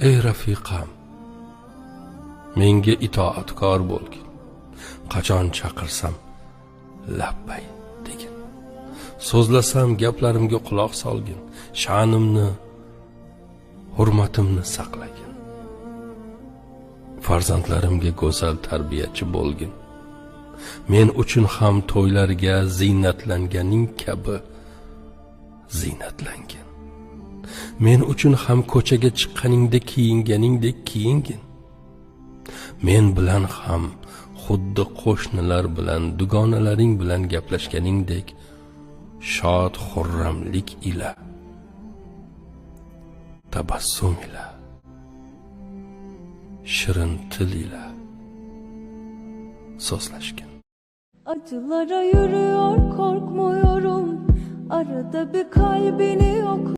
Ey rafiqam, menga itoatkor bo'lgin. Qachon chaqirsam labbay degin. So'zlasam gaplarimga quloq solgin. Sha'nimni, hurmatimni saqlagin. Farzandlarimga go'zal tarbiyachi bo'lgin. Men uchun ham to'ylarga ziynatlanganing kabi ziynatlangin. Men uchun ham ko'chaga chiqqaningda kiyinganingdek kiyingin. Men bilan ham xuddi qo'shnilar bilan, dugonalaring bilan gaplashganingdek shod xurramlik ila, tabassum ila, shirin til ila so'zlashgin. Acılara yürüyor, korkmuyorum. Arada bir kalbini yok.